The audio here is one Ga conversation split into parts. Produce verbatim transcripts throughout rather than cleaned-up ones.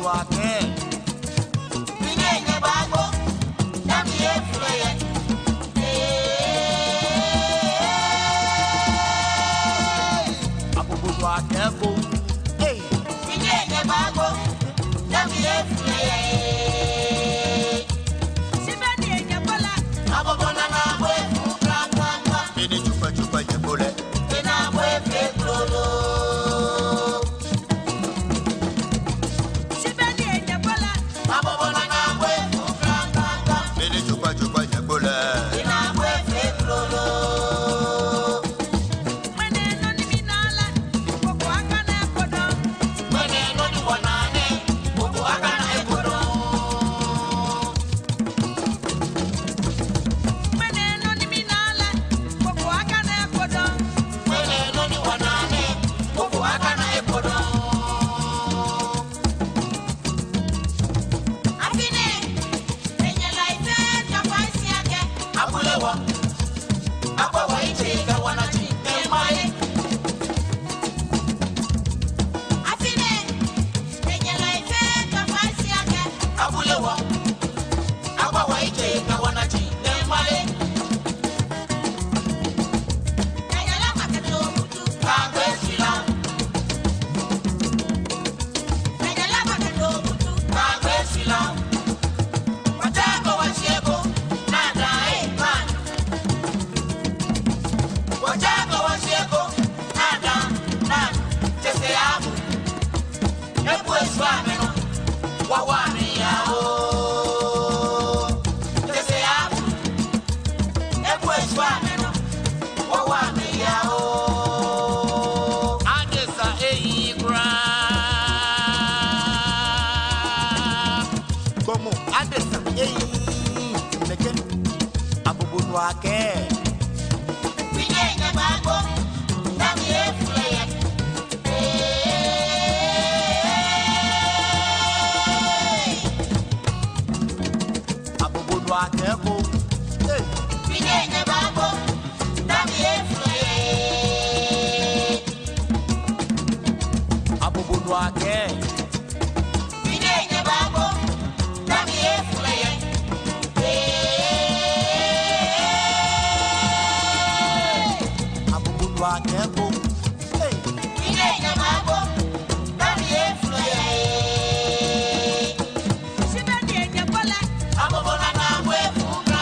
Akɛ. Bi ni enyɛ baagbo, dani eflɛ yɛ. Ee. Abobodo akɛ ko. Ee. Bi ni enyɛ baagbo, dani eflɛ yɛ. Shi be ni enyɛ gbo lɛ. Abobo nana gbo efu krakrakra. Bi ni tsukpɛ tsukpɛ nyɛ gbo lɛ. Ena gbo efee klolo. Shi be ni enyɛ gbo lɛ. Abobo nana gbo efu krakrakra. Bi ni tsukpɛ tsukpɛ nyɛ gbo lɛ. Ena gbo efee klolo. Ŋmɛnɛ nɔ ni mina lɛ, koko akana ekoŋŋ. Ŋmɛnɛ nɔ ni wɔna nɛ, koko akana ekoŋŋ. Ŋmɛnɛ nɔ ni mina lɛ, koko akana ekoŋŋ. Ŋmɛnɛ nɔ ni wɔna nɛ, koko akana ekoŋŋ. Afi nɛɛ, enyɛ lai fɛɛ tswa fai shi akɛ. Abule wɔ, akpɔ wɔyitsei kɛ wɔnatsei kɛ maŋ lɛ. Afi nɛɛ, enyɛ lai fɛɛ tswa fai shi akɛ. Abule wɔ, akpɔ wɔyitsei kɛ wɔnatsei kɛ maŋ lɛ. Adesa eyi kwraa. Kɔmɔ, adesa eyi. Nɛkɛ. Abobodo akɛ. Bi ni enyɛ baagbo, dani eflɛ yɛ. Abobodo akɛ ko. Ee. Bi ni enyɛ baagbo, dani eflɛ yɛ. Abobodo akɛ. Bi ni enyɛ baagbo, dani eflɛ yɛ. Ee. Abobodo akɛ ko. Ee. Bi ni enyɛ baagbo, dani eflɛ yɛ. Shi be ni enyɛ gbo lɛ. Abobo nana gbo efu kra.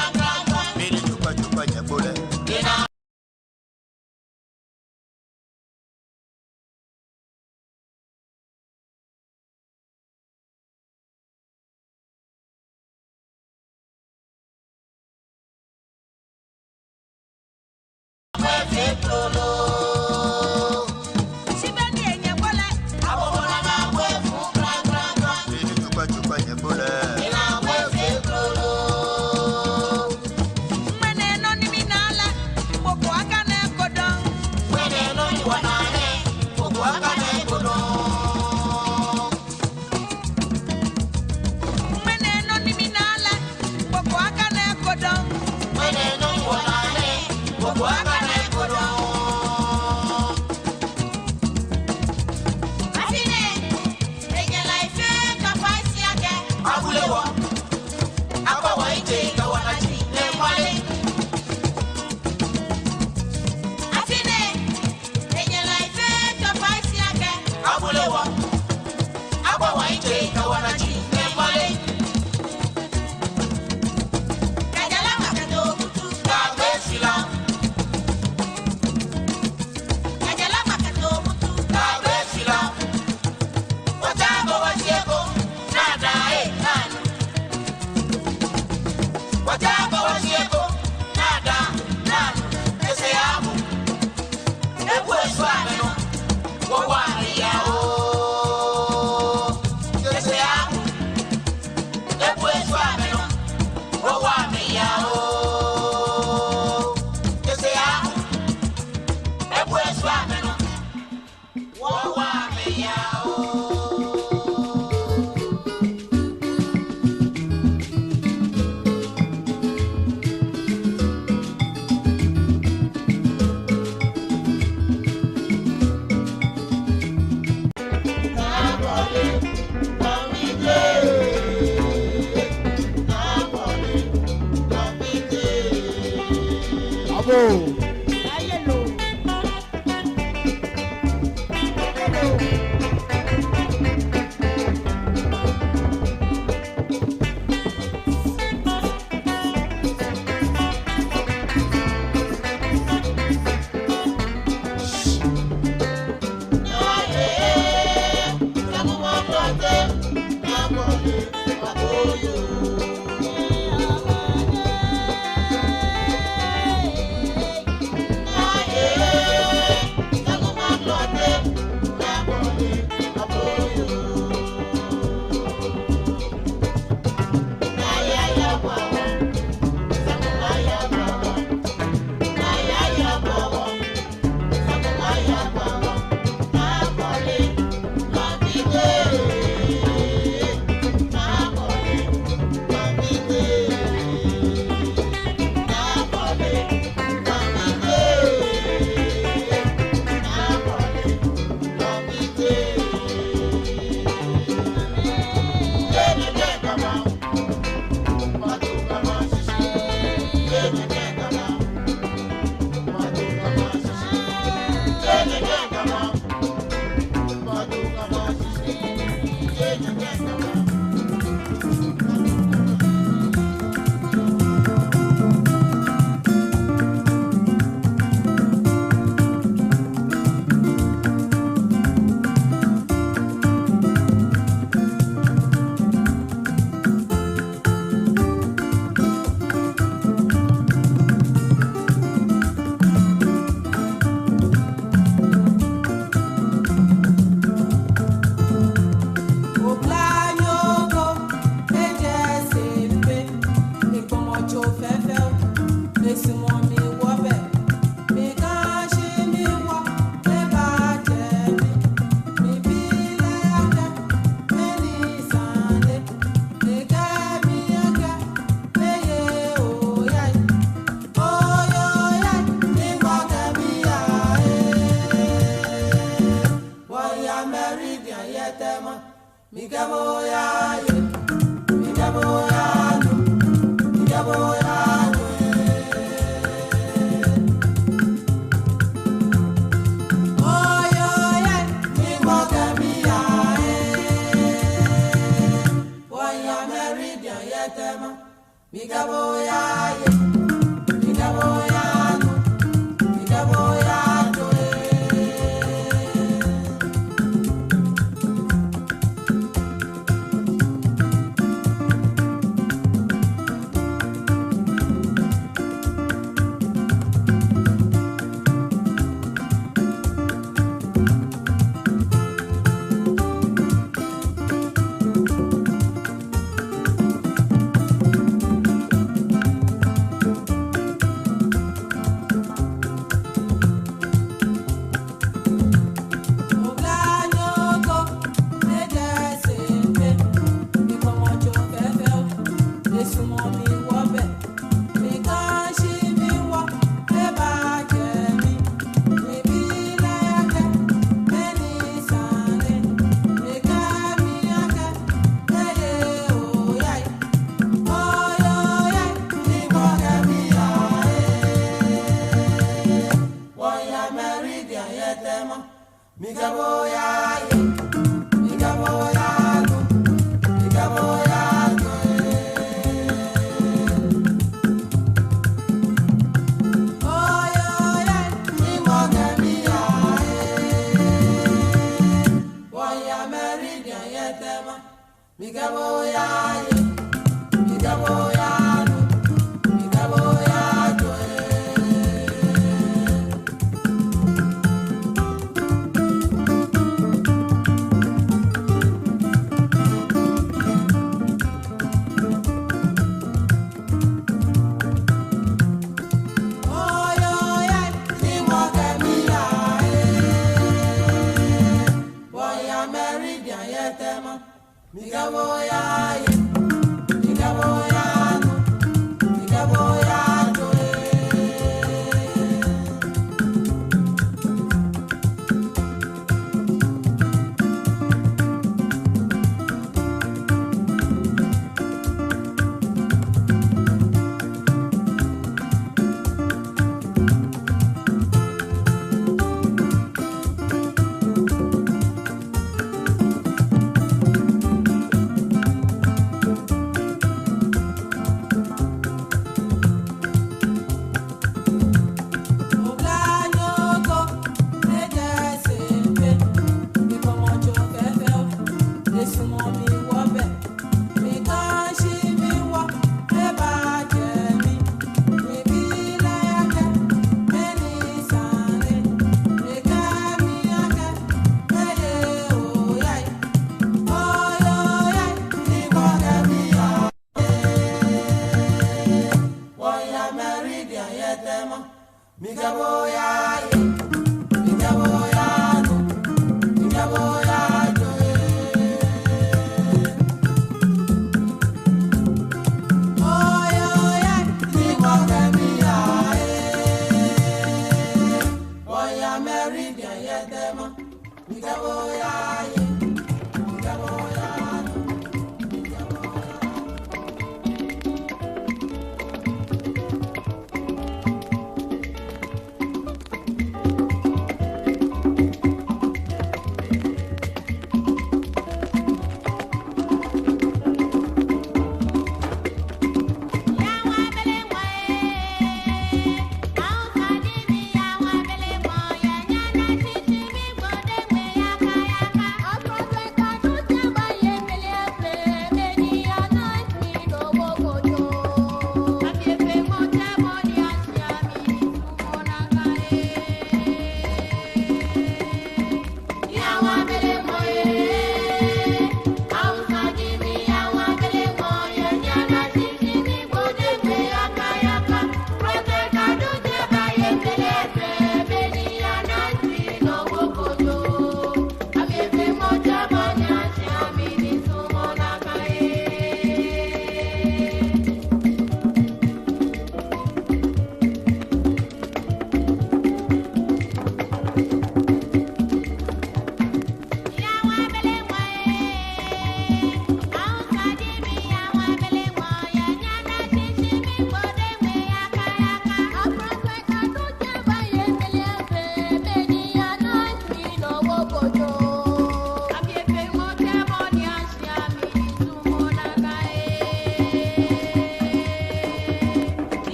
Yoo.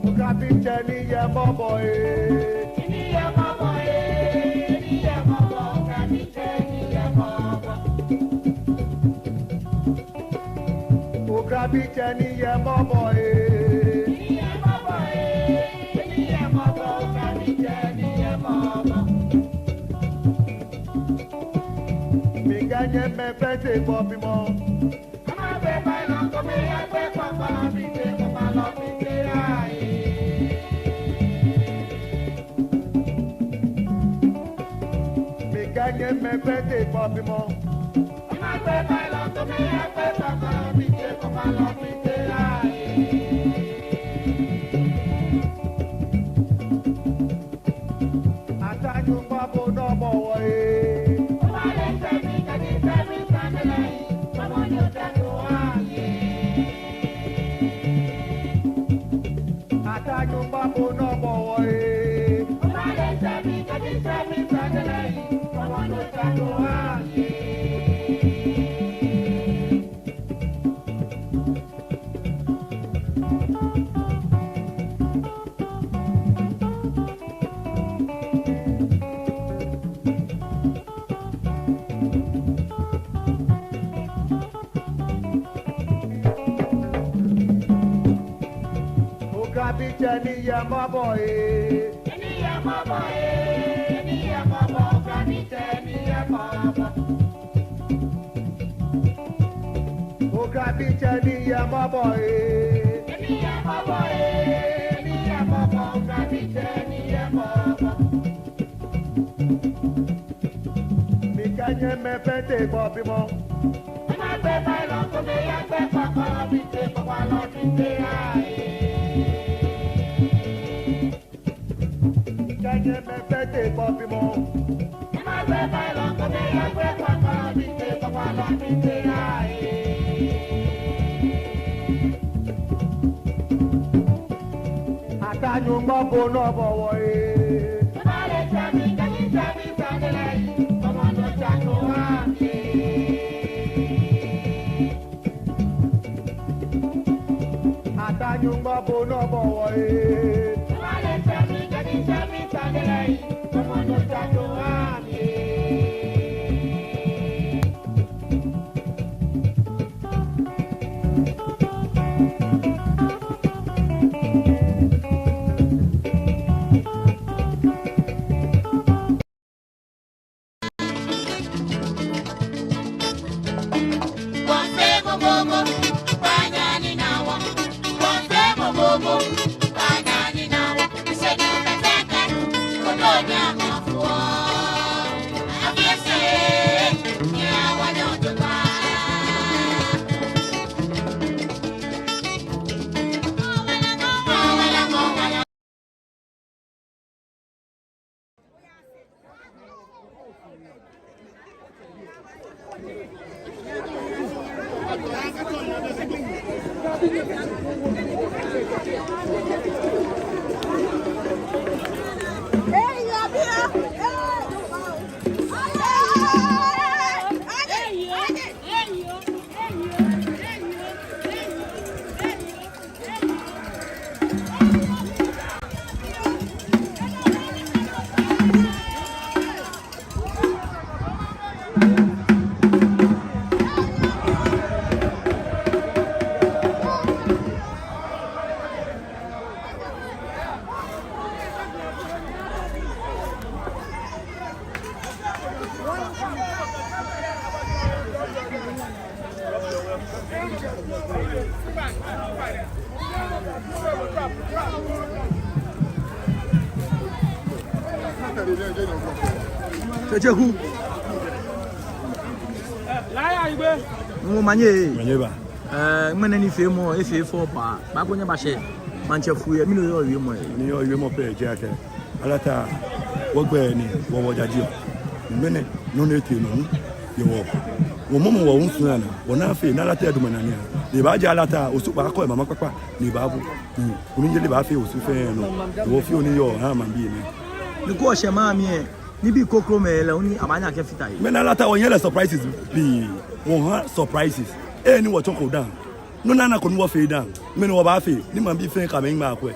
Okrabitsɛ ni yɛ mɔbɔ ee. Ni yɛ mɔbɔ ee, ni yɛ mɔbɔ, okrabitsɛ ni yɛ mɔbɔ. Okrabitsɛ ni yɛ mɔbɔ ee. Ni yɛ mɔbɔ ee, ni yɛ mɔbɔ, okrabitsɛ ni yɛ mɔbɔ. Mikɛɛ nyɛmɛi fɛɛ te bɔ bimɔ. Mikɛɛ nyɛmɛi fɛɛ te bɔ bimɔ. Ataa Nyɔŋmɔ bo nɔ bɔ wɔ ee. Ataa Nyɔŋmɔ bo nɔ bɔ wɔ ee. Okrabitsɛ ni yɛ mɔbɔ ee. Okrabitsɛ ni yɛ mɔbɔ ee. Mikɛ nyɛmɛi fɛɛ tee gbɔbimɔ. Mikɛ nyɛmɛi fɛɛ tee gbɔbimɔ. Ataa Nyɔŋmɔ bo nɔ bɔ wɔ ee. Ataa Nyɔŋmɔ bo nɔ bɔ wɔ ee. Tsɛtsɛku. Mɔ manye. Manye ba. Ɛɛ, ŋmɛnɛ nifeemɔ, efee fɛo paa. Ba ko nyɛbashɛ maŋtsɛ fuu yɛ, mɛni oyɔɔ wiemɔ yɛ? Ni yɔɔ wiemɔ pɛ ji akɛ Alata, wɔgbɛi ni wɔ wɔjajeɔ. Ŋmɛnɛ, nɔ ni etee nɔ ni yɔɔ wɔ. Wɔmɔmɔ wɔ ŋsu yana, wɔnaa fɛɛ ni Alata edamɔ naa nɛɛ. Ni ebaajɛ Alata, Osu baakɔ emama kpakpa, ni ebaabu. Ni kunimyeli baafee Osu fɛɛ nɔ. Wɔfee nii yɔɔ, ha maŋbii nɛɛ. Ni kɛ oshɛ maŋ mli lɛ, nibii krokomɛi lɛ, hu ni abaanyɛ akɛfata he. Ŋmɛnɛ Alata wɔyɛ lɛ surprises pii. Wɔha surprises. Ee ni wɔtsɔɔko dã. Nɔ ni anako ni wɔfee dã. Ŋmɛnɛ wɔbaafee. Ni maŋbii fɛɛ kɛ amɛhiŋmɛi akwɛ.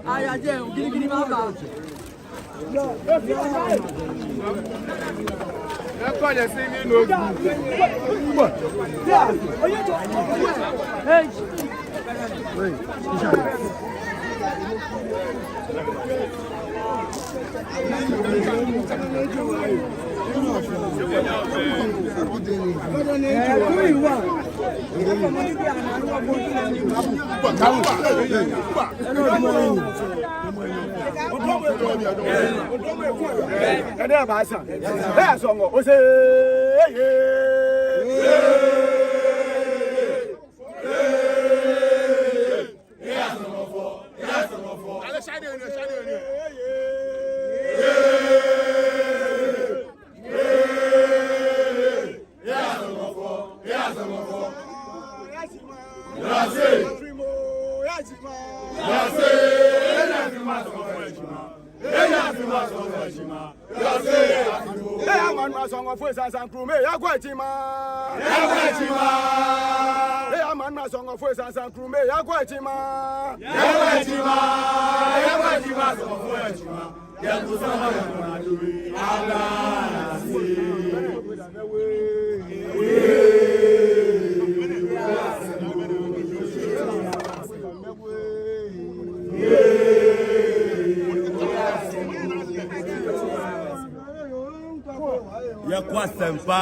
Aya jɛ, gidigidi ma ba. Ɛdɛ ba sa. Ɛ sɔngɔ ose. Eya manu asɔngɔ fue sansan krume ya kwa chima. Ya kwa chima. Eya manu asɔngɔ fue sansan krume ya kwa chima. Ya kwa chima. Ya kwa chima, asɔngɔ fue chima. Ya kusama ya kwa chima. Yɛ kwa sɛmpa.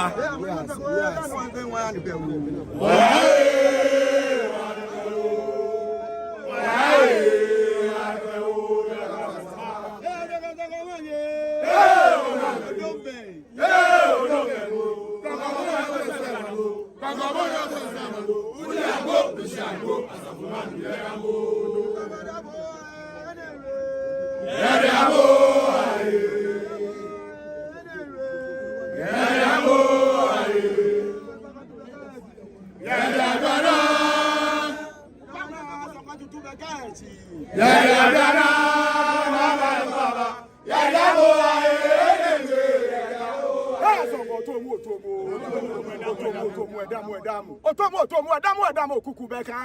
Otomo, otomo, otomo, otomo, edamɔ, edamɔ. Otomo, otomo, edamɔ, edamɔ, kuku bɛ ka.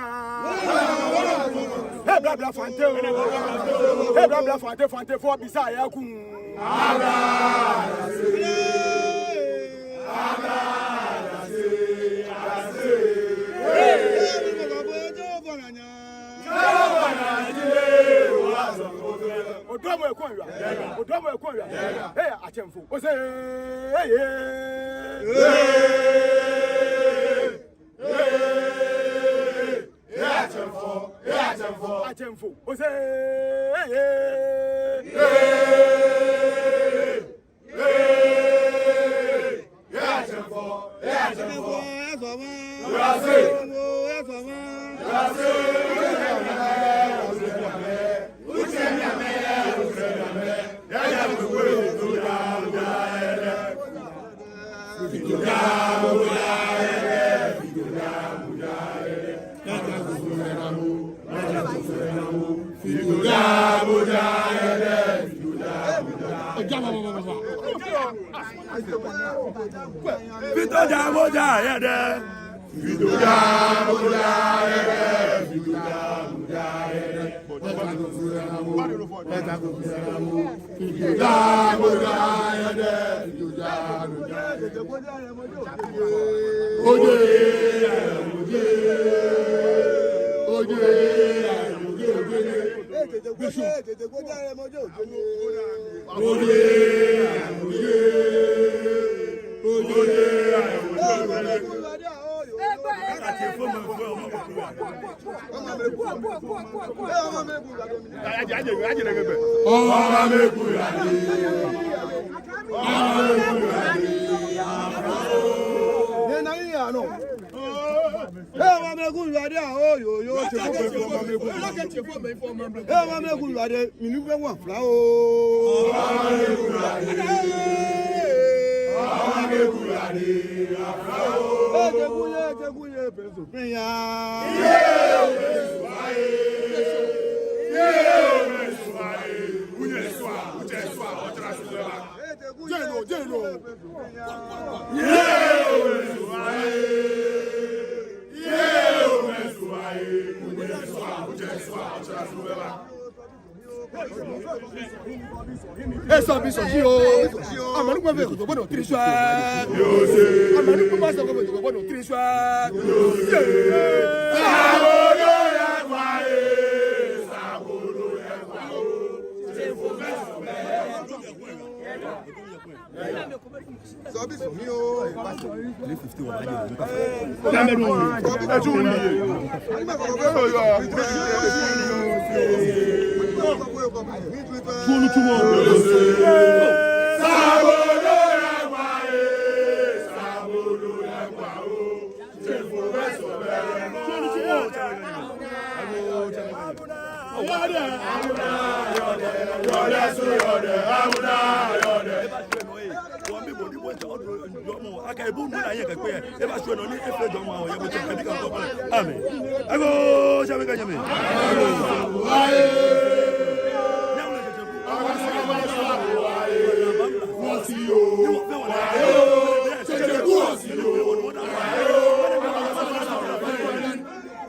Hei, blabla Fante o. Hei, blabla Fante, Fante fɔ bisa ya kun. Odomo ekoŋŋ ya. Odomo ekoŋŋ ya. Hei, atsɛmfo. Ose, hei, hei. Hei, hei, atsɛmfo, hei, atsɛmfo. Atsɛmfo. Ose, hei, hei. Hei, hei, atsɛmfo, hei, atsɛmfo. Fito ja mo ja yɛ dɛ. Fito ja mo ja yɛ dɛ. Fito ja mo ja yɛ dɛ. Fito ja mo ja yɛ dɛ. Fito ja mo ja yɛ dɛ. Oje, oje, oje, oje, oje. Oje, oje, oje, oje. Ọmọ mi kú ìyá mi. Ọmọ mi kú ìyá mi. Nena iya no. Ee, ọmọ mi kú ìyá mi. Oyo, yo, che ko. Ee, ọmọ mi kú ìyá mi. Mi ni fɛ wa fla o. Ee, che ko ye, che ko ye, pe. Esɔ bi sɔ ji o. Amanu kpɛ fɛ ko jogbo no tiri sua. Amanu kpɛ ma sɔ ko jogbo no tiri sua. Amen. Ago, sabe ka nyame.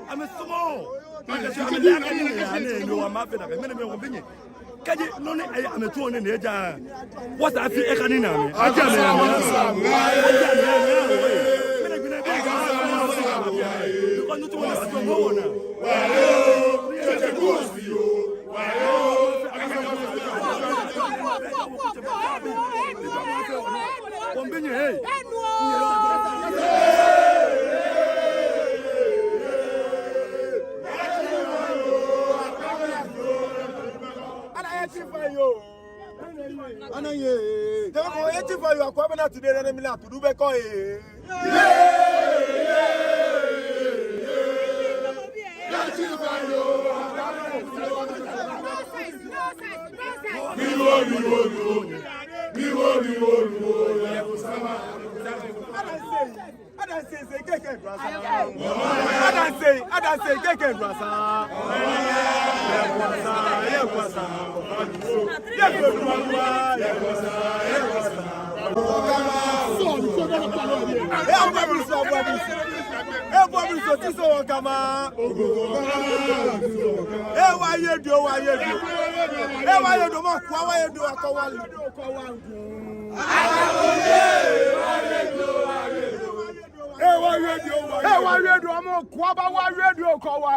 Amɛ sɔmɔ. Amɛ sɔmɔ. Kaji nɔ ni, eh, amɛtsuɔ nɛɛ, ni eja. Wɔsɛɛ afi eka ni na amɛ. Aja amɛ, amɛ. Aja amɛ, amɛ, amɛ. Mɛni gbi nɛɛ, because nɔ ni wɔna, wɔna. Wɔmiibi nyɛ, hey. Ana ye ti fa yo. Ana ye. Tɛmɛ ko ye ti fa yo, akɔ bɛ na ti de na mi la tu du bɛ kɔ ye. Ee, abua miso, abua miso. Ee, abua miso, ti so wɔ kama. Ee, wɔye do, wɔye do. Ee, wɔye do, mɔ ko wɔye do, akɔ wɔ. Ee, wɔye do, wɔye do, mɔ ko aba wɔye do, akɔ wɔ.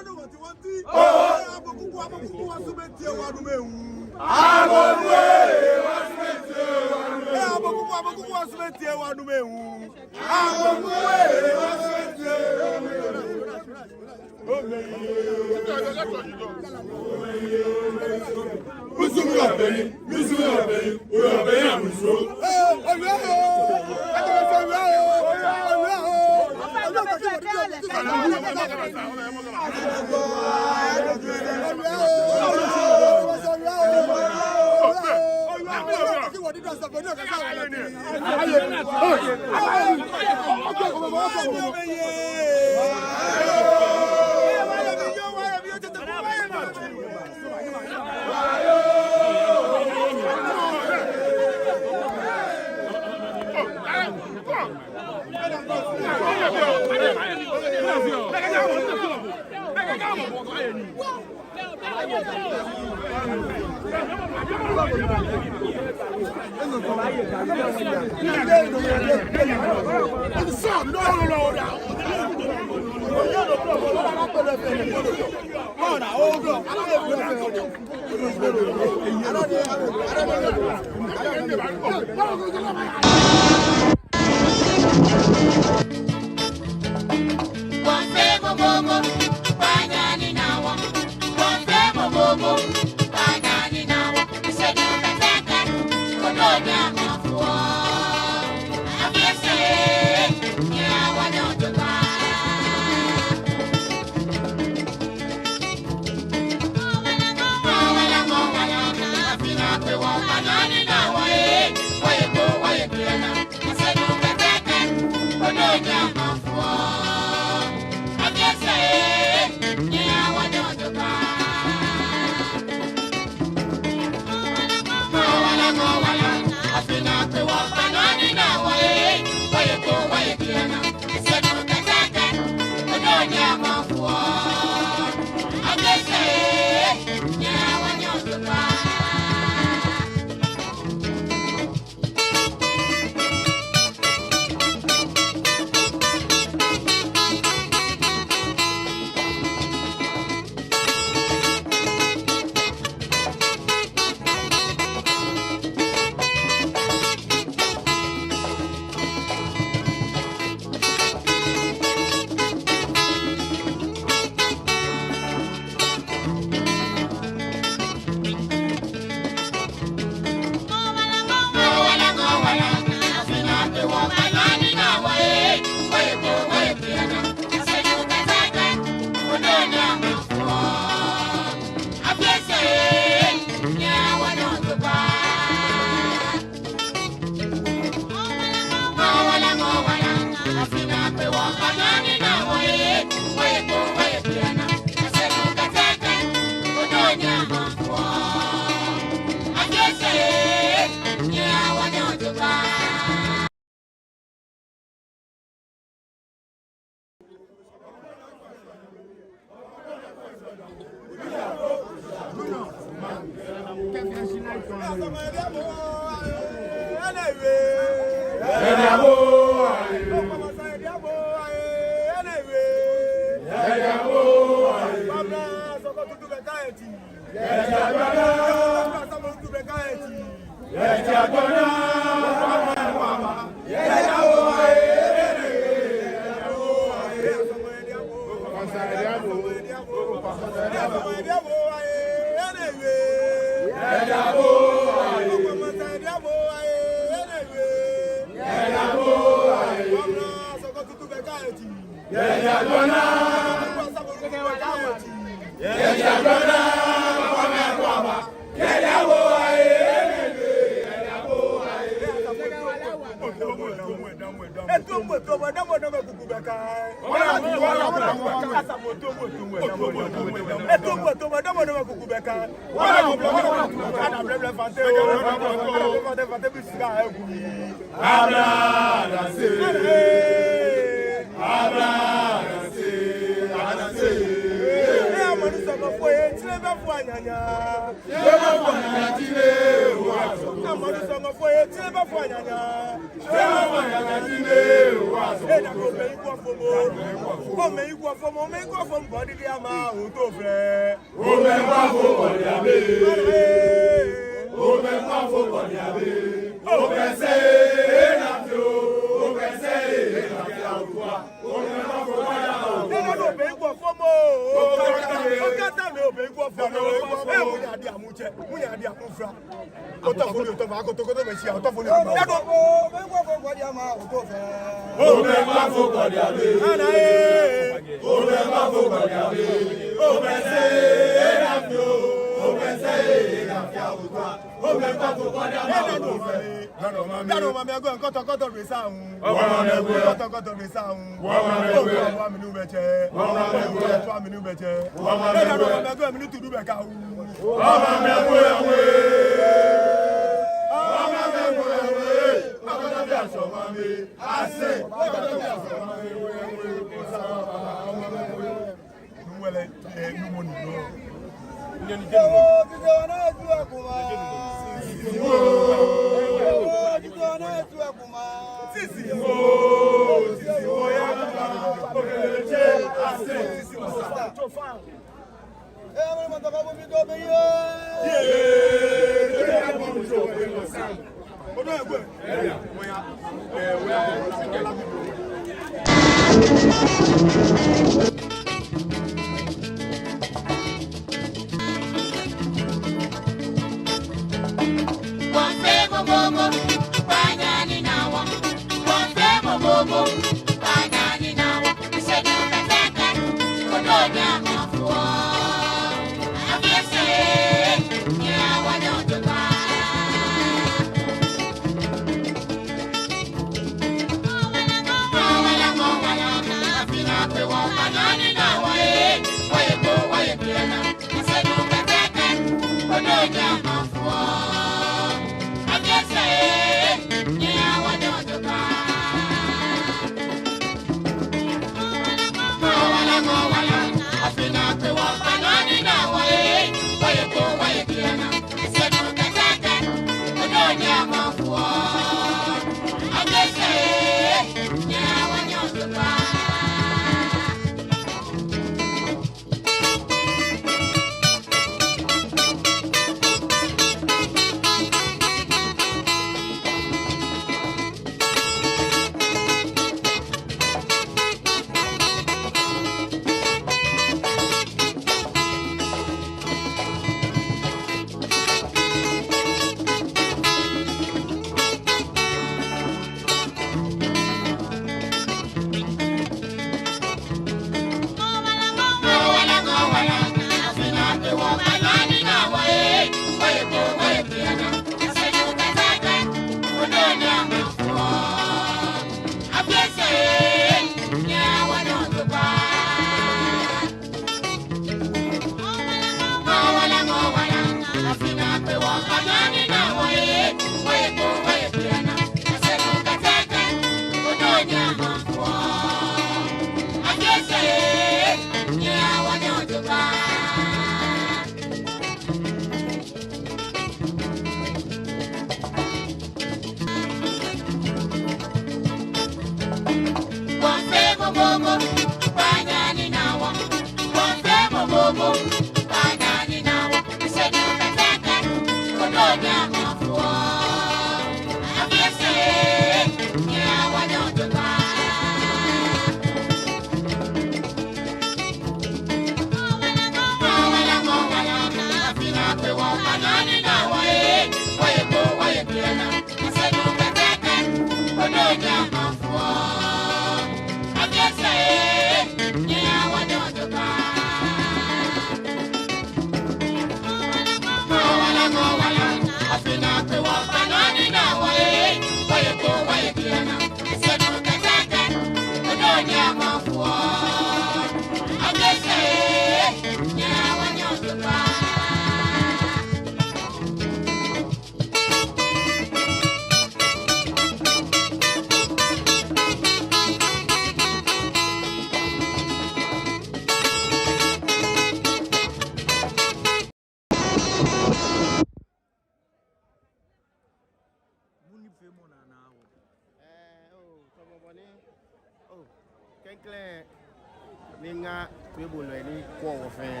Ni ŋa toibolɔi ni kwɛɔ wɔ fɛɛ.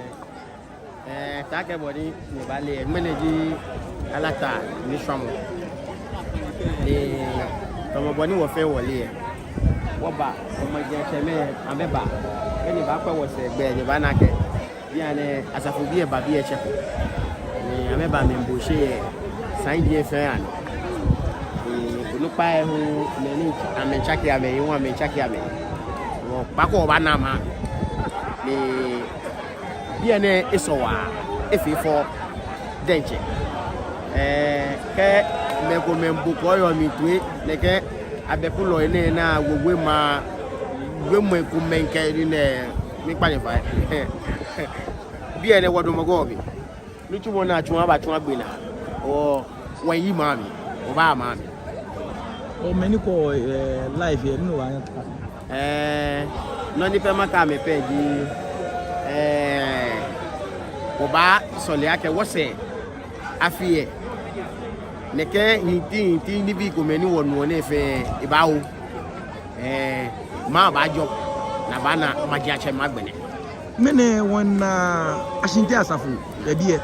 Ɛɛ, taakɛ bɔ ni nyɛbale lɛ, ŋmɛnɛ ji Alata nishwamɔ. Ni tamɔ bɔ ni wɔ fɛɛ wɔle lɛ, wɔba, wɔmaŋtsɛmɛi amɛba. Kɛ nyɛbakwɛ wɔsɛɛ gbɛ, nyɛbaana akɛ bianɛ asafobii lɛ ba biɛ tsɛko. Ni amɛba amɛmiibo oshe yɛ saji lɛ fɛɛ anɔ. Ni onukpai lɛ hu, mɛi ni amɛmiitsake amɛyi hu amɛmiitsake amɛyi. Wɔkpa kɔ wɔbaana maŋ. Ni biɛ nɛɛ esɔ waa, efee fɛo diɛŋtsɛ. Ɛɛ, kɛ mɛi komɛi miibo kɔɔyɔɔ mli toi, nɛkɛ abɛkulɔi nɛɛ naa wowe ma, wemɛi komɛi kɛ ni nɛɛ, miikpa nyɛ fai. Biɛ nɛɛ wɔdamɔ gɔŋ mli. Nitsumɔ ni atsuɔ, abatsu agbe naa. Wɔ, wɔyi maŋ mli, wɔba maŋ mli. Oo, mɛni ko, ɛɛ, live lɛ, mɛni obaanyɛ okɛɛ? Ɛɛ, nɔ ni pɛ makɛɛ amɛ pɛ ji, ɛɛ, wɔbaasɔle akɛ wɔsɛɛ afi lɛ, nɛkɛ hintihinti nibii komɛi ni wɔnuɔ nɛɛ fɛɛ, ebaaho. Ɛɛ, maŋ baajɔ, ni abaana majiatsɛmɛi agbɛnɛ. Ŋmɛnɛ wɔna Ashinte asafo yɛ biɛ.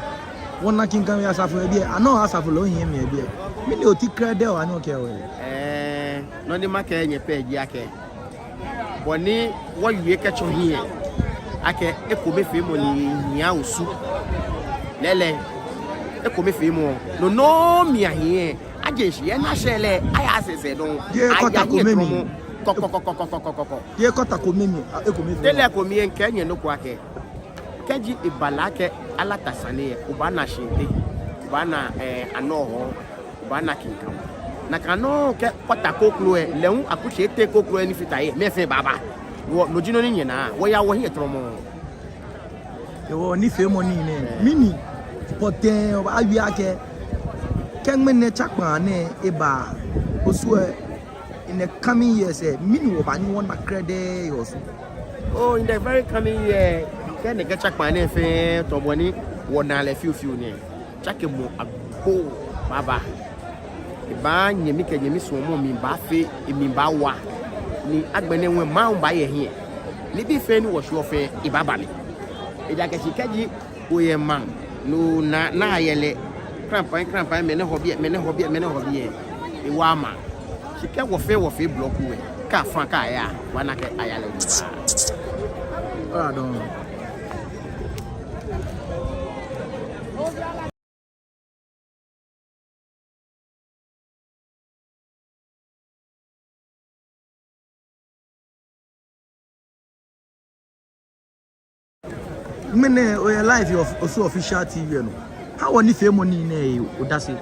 Wɔna Kinkawe asafo yɛ biɛ. Anɔhɔ asafo lɛ ohiɛ mli yɛ biɛ. Mɛni oti krɛdɛɛ obaanyɛ okɛɛ wɔ? Ɛɛ, nɔ ni makɛɛ nyɛ pɛ ji akɛ, bɔ ni wɔwie kɛtsɔ hiɛ akɛ ekomefeemɔ ni hiaa Osu. Lɛɛlɛŋ, ekomefeemɔ. No nɔŋŋ mli ahiɛ. Aje shi yɛ nashɛ lɛ, aya sɛsɛ dɔŋ. Jeee kɔta kome mli. Kɔkɔkɔkɔkɔkɔkɔ. Jeee kɔta kome mli, a, ekomefeemɔ. Tɛlɛ kome mli, ŋkɛɛ nyɛ nɔ ko akɛ, kɛji eba lɛ akɛ Alata sane lɛ, obaana Ashinte, obaana, ɛɛ, Anɔhɔ, obaana Kinkawe. Nakai nɔŋŋ kɛ kɔta kroko lɛ, lɛ hu akutsei etɛ kroko lɛ ni fata he, mɛi fɛɛ baaba. Wɔ, no ji nɔ ni nyɛnaa, wɔyaa wɔhiɛ trɔmɔɔ. Hewɔ nifeemɔ nii nɛɛ, mɛni pɔtɛɛ obaawie akɛ, kɛ ŋmɛnɛ tsakpaa nɛɛ eba Osu lɛ, in the coming years lɛ, mɛni wɔbaanyɛ wɔna krɛdɛɛ yɛ Osu? Oh, in the very coming year, kɛ nɛkɛ tsakpaa nɛɛ fɛɛ tɔ bɔ ni wɔnaa lɛ fiofio nɛɛ, tsakemɔ agbo baaba. Ebaa nyɛmi kɛ nyɛmi suɔmɔ mli baafee, emli baawa. Ni agbɛnɛ hu maŋ baaya hiɛ. Nibii fɛɛ ni wɔshweɔ fɛɛ, ebaaba mli. Ejaakɛ shi kɛji oyɛ maŋ, no naa, naa yɛ lɛ, krampai, krampai, mɛnɛ hɔ biɛ, mɛnɛ hɔ biɛ, mɛnɛ hɔ biɛ, ewaaa maŋ. Shi kɛ wɔ fɛɛ wɔfee blɔku lɛ, kɛ afã kɛ aya, wɔbaana akɛ aya lɛ. Oyiwaladɔŋŋ. Ŋmɛnɛ oyɛ live yɛ Osu Official T V lɛ nɔ. Ha wɔ nifeemɔ nii nɛɛ he odase.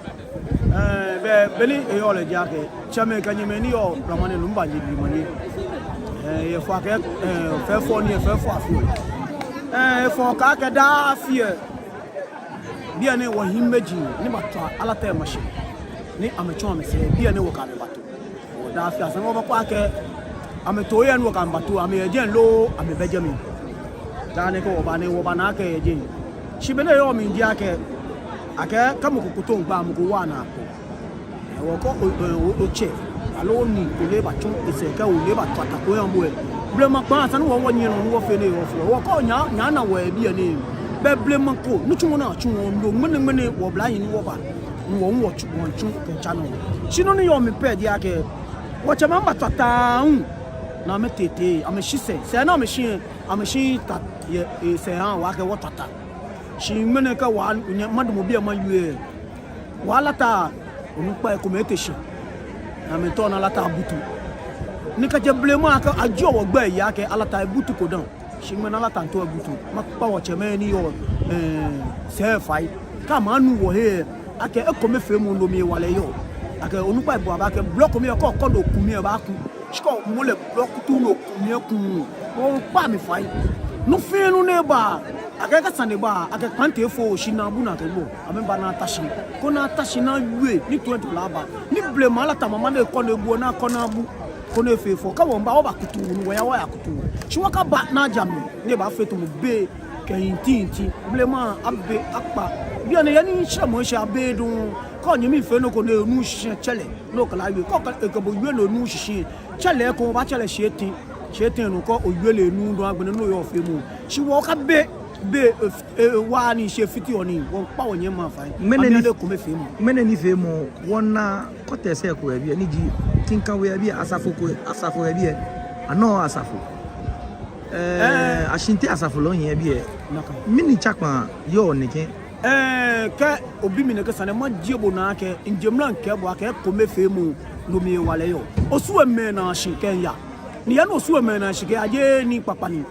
Ɛɛ, bɛ, bɛ ni eyɔɔ lɛ ji akɛ, tsɛmɛi kɛ nyɛmɛi ni yɔɔ blema nɛɛ nɔ, miiba nyɛ blema nɛɛ. Ɛɛ, efɔɔ akɛ, ɛɛ, fɛfɛo ni, efɛfɛo afi. Ɛɛ, efɔɔ akɛ daa afi lɛ, bianɛ wɔhiimeji ni batswa Alata lɛ mashi, ni amɛtsɔ amɛsɛɛ, bianɛ wɔkɛ amɛ bato. Wɔ daa afi lɛ sane wɔbaakɔ akɛ amɛto yɛ ni wɔkɛ amɛ bato, amɛyɛ jɛi loo amɛbɛ jɛmɛ. Daa nɛɛ kɛ wɔba nɛɛ, wɔbaana akɛ eyɛ jɛi. Shi bɔ ni eyɔɔ mli ji akɛ, akɛɛ kɛ mɔ ko kotoŋ gba, mɔ ko wa naa ko. Hewɔ kɛ o, o, o, otsɛ aloo onii ko lɛ batsu esɛɛ kɛ ole batswa ta ko eha bo lɛ, blema kpaa sane ni wɔ, wɔnyiɛ nɔ ni wɔfee nɛɛ wɔfee. Hewɔ kɛ onyɛ, nyɛna wɔ yɛ biɛ nɛɛ, bɛ blema ko, nitsumɔ ni atsuɔ nɔ, ŋmɛnɛ ŋmɛnɛ wɔ oblahii ni wɔba, ni wɔ hu wɔtsu, wɔtsu kɛtsa nɔ. Shi nɔ ni yɔɔ mli pɛ ji akɛ, wɔtsɛmɛi batswa ta hu, ni amɛtee tee, amɛshi sɛɛ, sɛɛ ni amɛshi, amɛshi ta yɛ, e, sɛɛ ha wɔ akɛ wɔtswa ta. Shi ŋmɛnɛ kɛ wɔ, nyɛ, madamɔ biɛ mawie. Wɔ Alata onukpai komɛi ete shi. Ni amɛmiitao ni Alata abutu. Ni kɛjɛ blema kɛ ajieɔ wɔ gbɛi akɛ Alata ebutuko dã. Shi ŋmɛnɛ Alata miitao ebutu. Makpa wɔtsɛmɛi ni yɔɔ, ɛɛ, sɛɛ fai, kɛ amɛnu wɔhe akɛ ekomefeemɔ nɔ mli hewalɛ yɔɔ. Akɛ onukpai bɔ aba akɛ blɔku mli lɛ kɛ okɔ nɔ ko mli lɛ ebaaku. Shi kɛ omɔ lɛ blɔku tu nɔ ko mli lɛ kuu. Okpa mi fai. Nɔ fɛɛ nɔ ni ba, akɛ kɛ sane ba, akɛ kpãtɛ fo shi ni abu ni akɛ gbɔ. Amɛba ni ata shi. Koni ata shi ni awie, ni twenty lɛ aba. Ni blema Alata mama ni ekɔ ni ebu, ni akɔ ni abu. Koni efee fɛo. Kɛ wɔmiiba, wɔbaakutu, ni wɔya wɔyakutu. Shi wɔkaba ni aja mli, ni ebaafee tamɔ bei kɛ hintihinti. Blema abɛ akpa. Bianɛ yɛ ni shɛmɔ shi abɛ dɔŋŋ. Kɛ onyɛmi fee nɔ ko ni onuuu shishi, tsɛ lɛ. Ni okɛ lɛ awie. Kɛ okɛ, ekɛ bo wie ni onuuu shishi, tsɛ lɛ ekoŋŋ, obaatsɛ lɛ shii etɛ. Shi etɛ nɔ ko owie lɛ nɔ dɔŋŋ agbɛnɛ no yɔɔ feemɔ. Shi wɔkɛ be, be, e, e, wa ni shi fiti ɔ ni, wɔkpa wɔnyɛmimɛi fai. Mɛni ni amɛle ekomefeemɔ. Mɛni ni feemɔ, wɔna kɔtɛsɛ ko yɛ biɛ, ni ji Kinkawe yɛ biɛ, asafo ko, asafo yɛ biɛ, Anɔhɔ asafo. Ɛɛ, Ashinte asafo lɛ hu yɛ biɛ. Nakai. Mɛni tsakpaa yɔɔ nɛkɛ? Ɛɛ, kɛ obi mi nɛkɛ sane lɛ, majie bo naa akɛ, mijie mra mikɛɛ bo akɛ ekomefeemɔ, no mli hewalɛ yɔɔ. Osu lɛ mɛi naa shi kɛmiiya. Ni yaa ni Osu lɛ mɛi naa shi kɛmiiya jeee nii kpakpa ni.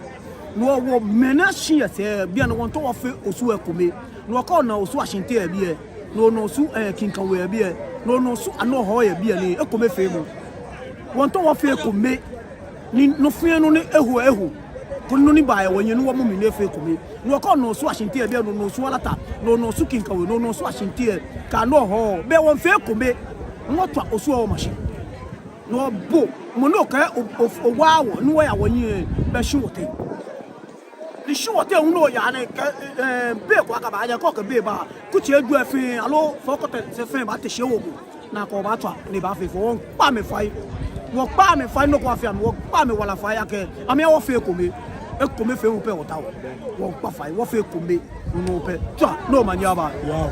No hewɔ mɛi naa shi yɛ sɛɛ, bianɛ wɔmiitao wɔfee Osu lɛ ekome. No hewɔ kɛ ona Osu Ashinte yɛ biɛ, ni ona Osu, ɛɛ, Kinkawe yɛ biɛ, ni ona Osu Anɔhɔ yɛ biɛ ni ekomefeemɔ. Wɔmiitao wɔfee ekome. Ni nɔ fɛɛ nɔ ni eho eho. Koni nɔ ni baa yɛ wɔhiɛ ni wɔmɔ mli ni efee ekome. No hewɔ kɛ ona Osu Ashinte yɛ biɛ, ni ona Osu Alata, ni ona Osu Kinkawe, ni ona Osu Ashinte yɛ, kɛ Anɔhɔ, bɛ wɔmiifee ekome. Wɔmiitswa Osu lɛ wɔma shi. No hewɔ bo, mɔ ni okɛɛ o, o, owaa wɔ, ni wɔya wɔhiɛ, bɛ shi wɔteŋ. Ni shi wɔteŋ hu ni oya nɛɛ kɛ, ɛɛ, be ko akabaaje kɛ okɛ be ba. Kutsei ejwɛ fɛɛ, aloo fɔɔ kɔtɛsɛ fɛɛ baate shi ewo bo. Nakai obaatswa ni ebaafee fɛo. Wɔmiikpa amɛ fai. Wɔkpaa amɛ fai, nɔ ko afee amɛ, wɔkpaa amɛ wala fai akɛ amɛya wɔfee ekome. Ekomefeemɔ pɛ wɔtaoɔ. Wɔmiikpa fai, wɔfee ekome. No pɛ. Tswa, ni omanye aba. Wow.